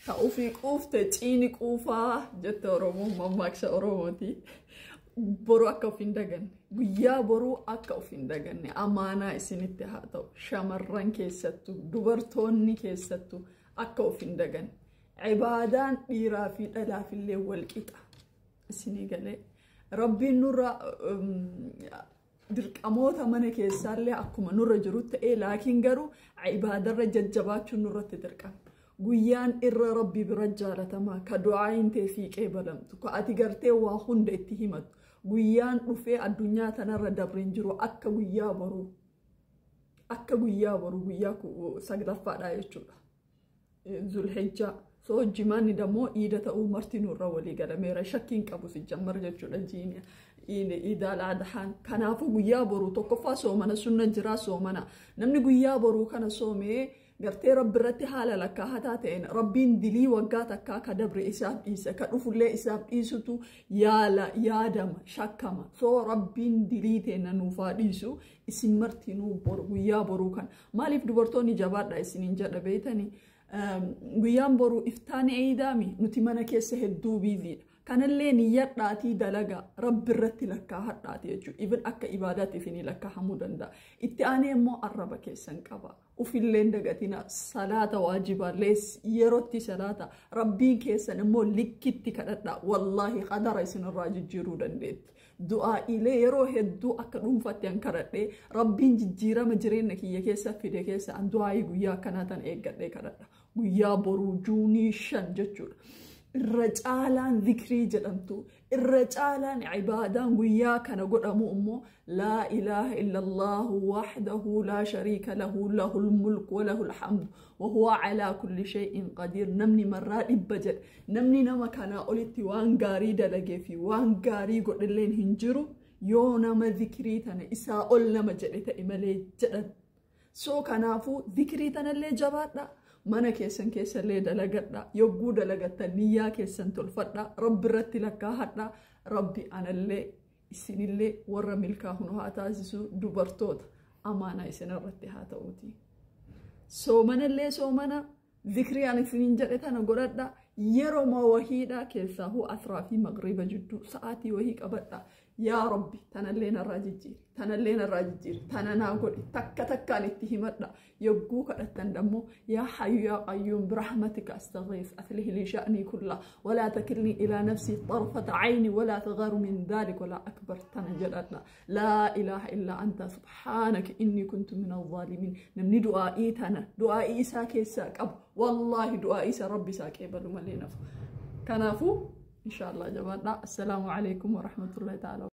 Ta ofii quufte ciini quufaa jette Oromoon, mammaaksa Oromooti. Boru akka of hin daganne, guyyaa boruu akka of hin daganne, amaanaa isinitti haa ta'u. Shamarran keessattuu, dubartoonni keessattuu akka of hin daganne. Ibaadaan dhiiraa fi dhalaafillee wal qixa. Isinii galee, Rabbiin nurra dirqamoota mana keessaallee akkuma nurra jiru ta'ee, laakiin garuu ibaadarra jajjabaachuun nurratti dirqama. Guyyaan irra Rabbi bira jaalatamaa, ka du'aayin ta'e fiiqee balamtu, ka ati gartee waa hunda itti himattu. Guyyaan dhufee addunyaa tanarra dabreen jiru akka guyyaa boruu. Akka guyyaa boruu, guyyaa saglaffaadha jechuudha. Zulhijjaa. So jimaanni dammoo iida ta'uu marti nurra walii galameera, shakkiin qabu si jammar jechuudha jiini iidaal adhaan. Kanaafuu guyyaa boruu tokkoffaa soomana sunna jira, soomana. Namni guyyaa boruu kana soomee gartee Rabbi irratti haala lakkaahataa ta'een, Rabbiin dilii waggaa takkaa ka dabre isaaf dhiisa, ka dhufullee isaaf dhiisutu yaala yaadama shakkama. So Rabbiin dilii teenya nuufaa dhiisu. Isin martinuu boru, guyyaa boruu kana, maaliif dubartoonni jabaadha isiniin jedha beeytanii? Guyyaan boruu iftaani eeyidaami, nuti mana keessa hedduu busy dha. Kanallee niyyadhaatii dalagaa, Rabbi irratti lakkaa'adhaati jechuudha. Even akka ibaadaatti isinii lakkaa'amuu danda'a. Itti aanee immoo arraba keessan qaba. Ufillee dagatina, salaata waajibaallee yerootti salaata, Rabbiin keessan immoo likkitti kadhadha. Wallaahi qadara isinirraa jijjiiruu dandeetti. Du'aa'ilee yeroo hedduu akka dhuunfaatti an kadhadhee Rabbiin jijjiirama jireenya kiyya keessa fide keessa, an du'aa'ii guyyaa akkanaa tan eeggadhee kadhadha. Guyyaa boruu June 5 jechuudha. Irra caalaan zikrii jedhamtu, irra caalaan ibaadaan guyyaa kana godhamu immoo laa ilaaha illallahu wahdahu laa shariika lahu, lahul mulk wa lahul hamdu wa huwa alaa kulli shay'in qadiir. Namni marraa 100 jedhe, namni nama kanaa olitti waan gaarii dalagee fi waan gaarii godhelleen hin jiru yoo nama zikrii tana isaa ol nama jedhe ta'e malee jedhan. So kanaafuu zikrii tanallee jabaadha. Mana keessan keessallee dalagadha. Yogguu dalagattan niyyaa keessan tolfadha. Rabbi irratti lakkaa'adha. Rabbi anallee isinillee warra milkaa'u haa taasisu. Dubartoota, amaanaa isin irratti haa ta'uuti. Soomanallee soomana, zikrii ani isiniin jedhe tana godhadha. Yeroo wahiidha keessaa asraa fi magriba jidduu sa'aatii wahii qabadha. Yaa Rabbi, tanallee narraa jijjiiri, tanallee narraa jijjiiri, tana naa godhi, takka takkaan itti himadha. Yogguu kadhattan dammoo, yaa hayyu yaa qayyuum birahmatika astaghiis aslih li sha'nii kulla walaa takilnii ilaa nafsii xarfata cayni walaa tagaru min dhaalik walaa akbar, tana jedhadha. Laa ilaaha illaa anta subhaanaka innii kuntu min alzaalimiin. Namni du'aa'ii tana du'aa'ii isaa keessaa qabu, wallaahi du'aa'ii isa Rabbi isaa qeebalu malee nafu. Kanaafuu inshallah jabaadha. Assalaamu alaikum warahmatullahi ta'ala.